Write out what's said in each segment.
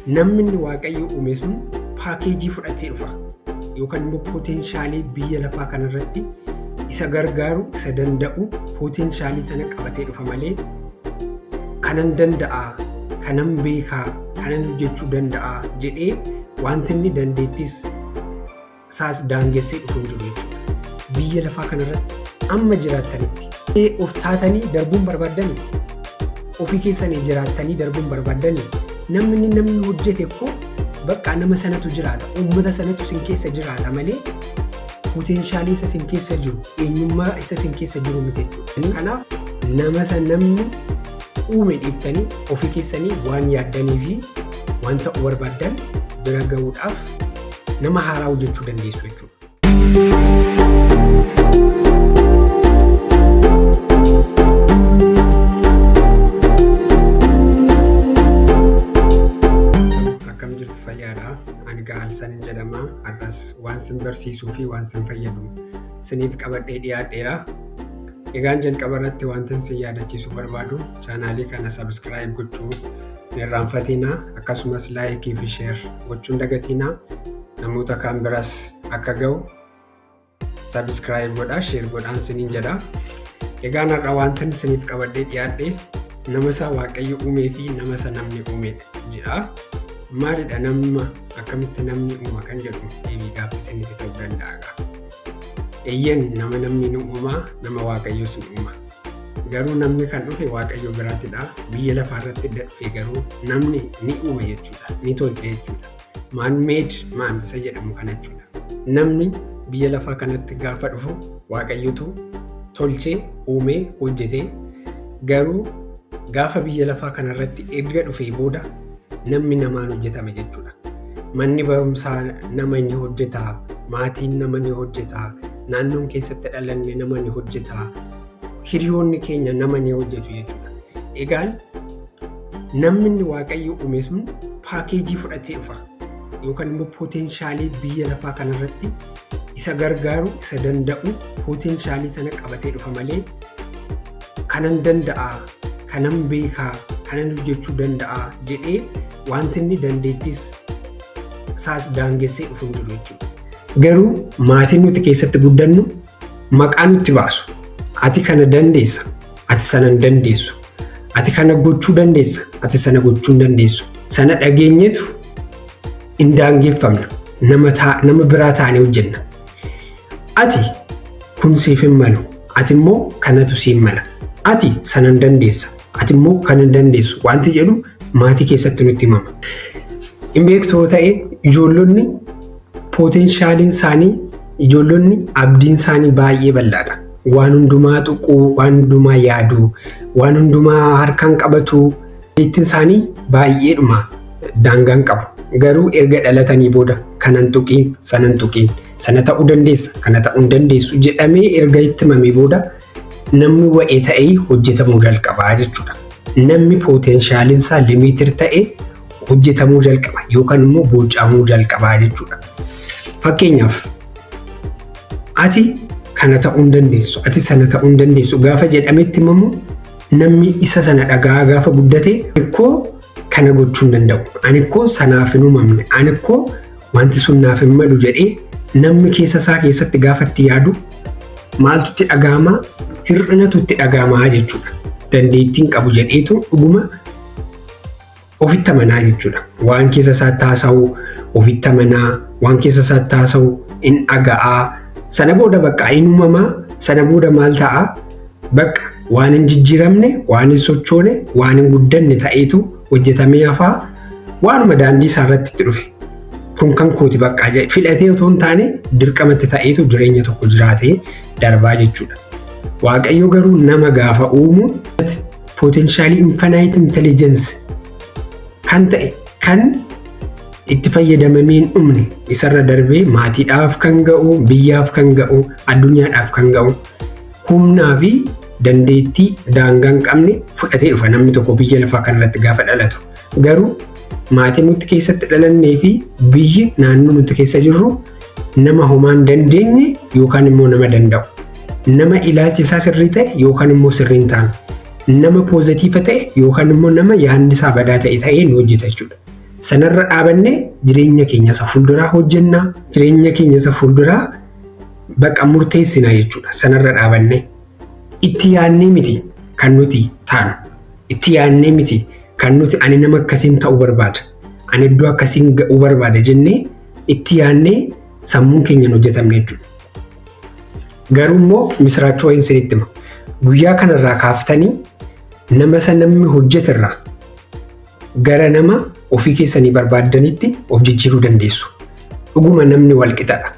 Namni inni Waaqayyo uume sun paakeejii fudhatee dhufa yookaan immoo poteenshaalii biyya lafaa kanarratti isa gargaaru, isa danda'u poteenshaalii sana qabatee dhufa malee kanan danda'a, kanan beekaa, kanan hojjechuu danda'a jedhee wanti inni dandeettis isaas daangessee dhufu hin jiru jechuudha. Biyya lafaa kanarratti amma jiraattanitti of taatanii darbuun barbaaddanii, ofii keessanii jiraattanii darbuun barbaaddanii, namni hojjete koo bakka nama sanatu jiraata, uummata sanatu sin keessa jiraata malee poteenshaalii isa sin keessa jiru, eenyummaa isa sin keessa jiru miti jechuudha. Kanaaf nama sana namni uume dhiiftanii ofii keessanii waan yaaddanii fi waan ta'uu barbaaddan bira gahuudhaaf nama haaraa hojjechuu dandeessu jechuudha. Akkam jirtu, fayyaadha? Ani Gaalsan jedhama. Har'as waan sin barsiisuu fi waan sin fayyadu siniif qabadhee dhiyaadheera. Egaan jalqaba irratti wanti sin yaadachiisuu barbaadu, chaanaalii kana subscribe gochuu hin irraanfatinaa, akkasumas like fi share gochuun dagatinaa. Namoota kaan biras akka ga'u subscribe godhaa, share godhaan siniin jedha. Egaan har'a wanti siniif qabadhee dhiyaadhe nama isa Waaqayyo uumee fi nama isa namni uumedha jedha. Maalidha nama, akkamitti namni uuma kan jedhu deebii gaaffii isinitti ta'uu danda'a. Eeyyen, nama namni ni uumaa, nama Waaqayyos ni uuma. Garuu namni kan dhufe Waaqayyo biraattidha. Biyya lafaa irratti dhufe garuu namni ni uume jechuudha. Ni tolche jechuudha. Man made man isa jedhamu kana jechuudha. Namni biyya lafaa kanatti gaafa dhufu Waaqayyotu tolchee, uumee, hojjetee, garuu gaafa biyya lafaa kanarratti erga dhufee booda namni namaan hojjetame jechuudha. Manni barumsaa nama ni hojjeta, maatiin nama ni hojjeta, naannoon keessatti dhalanne nama ni hojjeta, hiriyoonni keenya nama ni hojjetu jechuudha. Egaan namni inni Waaqayyo uume sun paakeejii fudhatee dhufa yookaan immoo poteenshaalii biyya lafaa kanarratti isa gargaaru, isa danda'u poteenshaalii sana qabatee dhufa malee kanan danda'a, kanan beekaa, kanan hojjechuu danda'a jedhee wanti inni dandeettis isaas daangessee dhufu hin jiru jechuudha. Garuu maatiin nuti keessatti guddannu maqaa nutti baasu. Ati kana dandeessa, ati sana hin dandeessu. Ati kana gochuu dandeessa, ati sana gochuu hin dandeessu. Sana dhageenyetu hin daangeffamna. Nama biraa taanee hojjenna. Ati kun siif hin malu, ati immoo kanatu siif mala. Ati sana hin dandeessa, ati immoo kana hin dandeessu wanti jedhu maatii keessatti nutti himama. Hin beektu ta'e, ijoollonni potentialiin isaanii, ijoollonni abdiin isaanii baay'ee bal'aadha. Waan hundumaa tuquu, waan hundumaa yaaduu, waan hundumaa harkaan qabatu, ittiin isaanii baay'eedhuma daangaan qabu. Garuu erga dhalatanii booda kanan tuqiin, sanan tuqiin, sana ta'uu dandeessa, kana ta'uu hin dandeessu jedhamee erga itti himamee booda namni wa'ee ta'ee hojjetamuu jalqabaa jechuudha. Namni potentialiin isaa limited ta'e hojjetamuu jalqaba yookaan immoo bocamuu jalqabaa jechuudha. Fakkeenyaaf, ati kana ta'uu hin dandeessu, ati sana ta'uu hin dandeessu gaafa jedhametti himamu, namni isa sana dhagaa gaafa guddate, ikkoo kana gochuu hin danda'u, ani ikkoo sanaaf hin uumamne, ani ikkoo wanti sun naaf hin malu jedhee namni keessa isaa keessatti gaafa itti yaadu maaltu itti dhaga'amaa? Hir'inatu itti dhaga'amaa jechuudha. Dandeettiin qabu jedheetu dhuguma ofitti amanaa jechuudha. Waan keessa isaatti haasa'u ofitti amanaa, waan keessa isaatti haasa'u hin dhaga'aa. Sana booda bakka hin uumamaa, sana booda maal ta'a? Bakka waan hin jijjiiramne, waan hin sochoone, waan hin guddanne ta'eetu hojjetamee hafaa, waanuma daandii isaa irratti itti dhufe. Kun kan kooti bakka jedhe filatee otoo hin taane dirqamatti ta'eetu jireenya tokko jiraatee darbaa jechuudha. Waaqayyo garuu nama gaafa uumu potentialii infinite intelligence kan ta'e, kan itti fayyadamamee hin dhumne, isarra darbee maatiidhaaf kan ga'u, biyyaaf kan ga'u, addunyaadhaaf kan ga'u, humnaa fi dandeettii daangaa hin qabne fudhatee dhufa namni tokko biyya lafaa kanarratti gaafa dhalatu. Garuu maatiin nuti keessatti dhalannee fi biyyi naannoo nuti keessa jirru nama homaa hin dandeenye yookaan immoo nama danda'u. Nama ilaalchi isaa sirrii ta'e yookaan immoo sirrii hin taane. Nama positive ta'e yookaan immoo nama yaadni isaa badaa ta'e ta'ee nu hojjeta jechuudha. Sanarra dhaabannee jireenya keenya isa fuulduraa hojjennaa, jireenya keenya isa fuulduraa bakka murteessinaa jechuudha. Sanarra dhaabannee itti yaadnee miti kan nuti taanu. Itti yaadnee miti kan nuti ani nama akkasiin ta'uu barbaada, ani iddoo akkasiin ga'uu barbaada jennee itti yaadnee sammuun keenyaan hojjetamne jechuudha. Garuu immoo misiraachoo wayiin isinitti hima. Guyyaa kanarraa kaaftanii nama isa namni hojjeterraa gara nama ofii keessanii barbaaddanitti of jijjiiruu dandeessu. Dhuguma namni wal qixadha.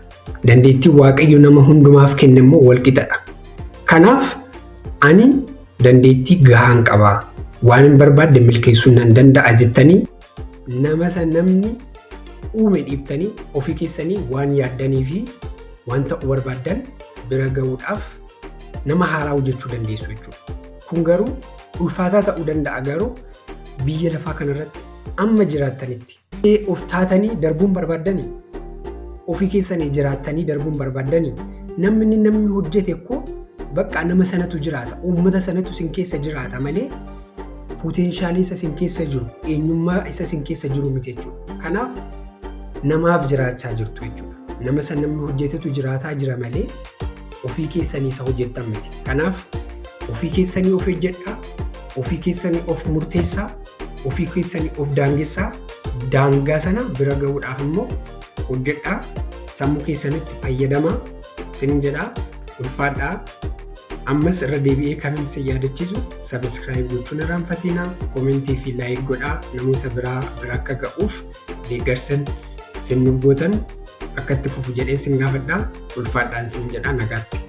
Dandeettiin Waaqayyo nama hundumaaf kenne immoo wal qixadha. Kanaaf ani dandeettii gahaan qabaa, waan hin barbaadde milkeessuu nan danda'a jettanii nama isa namni uume dhiiftanii ofii keessanii waan yaaddanii fi waan ta'uu barbaaddan bira ga'uudhaaf nama haaraa hojjechuu dandeessu jechuudha. Kun garuu ulfaataa ta'uu danda'a, garuu biyya lafaa kanarratti amma jiraattanitti of taatanii darbuun barbaaddanii, ofii keessanii jiraattanii darbuun barbaaddanii, namni hojjete koo bakka nama sanatu jiraata, uummata sanatu sin keessa jiraata malee potential isa sin keessa jiru, eenyummaa isa sin keessa jiru miti jechuudha. Kanaaf namaaf jiraachaa jirtu jechuudha. Nama san namni hojjetetu jiraataa jira malee ofii keessanii isa hojjettan miti. Kanaaf ofii keessanii of hojjedhaa, ofii keessanii of murteessaa, ofii keessanii of daangessaa, daangaa sana bira ga'uudhaaf immoo hojjedhaa, sammuu keessanitti fayyadamaa sin jedhaa, ulfaadhaa. Ammas irra deebi'ee kan isin yaadachiisu, subscribe gochuun irraanfatinaa, comment fi like godhaa, namoota biraa bira akka ga'uuf deeggarsan sin gootan akka itti fufu jedhee sin gaafadhaa. Ulfaadhaan sin jedhaa, nagaatti.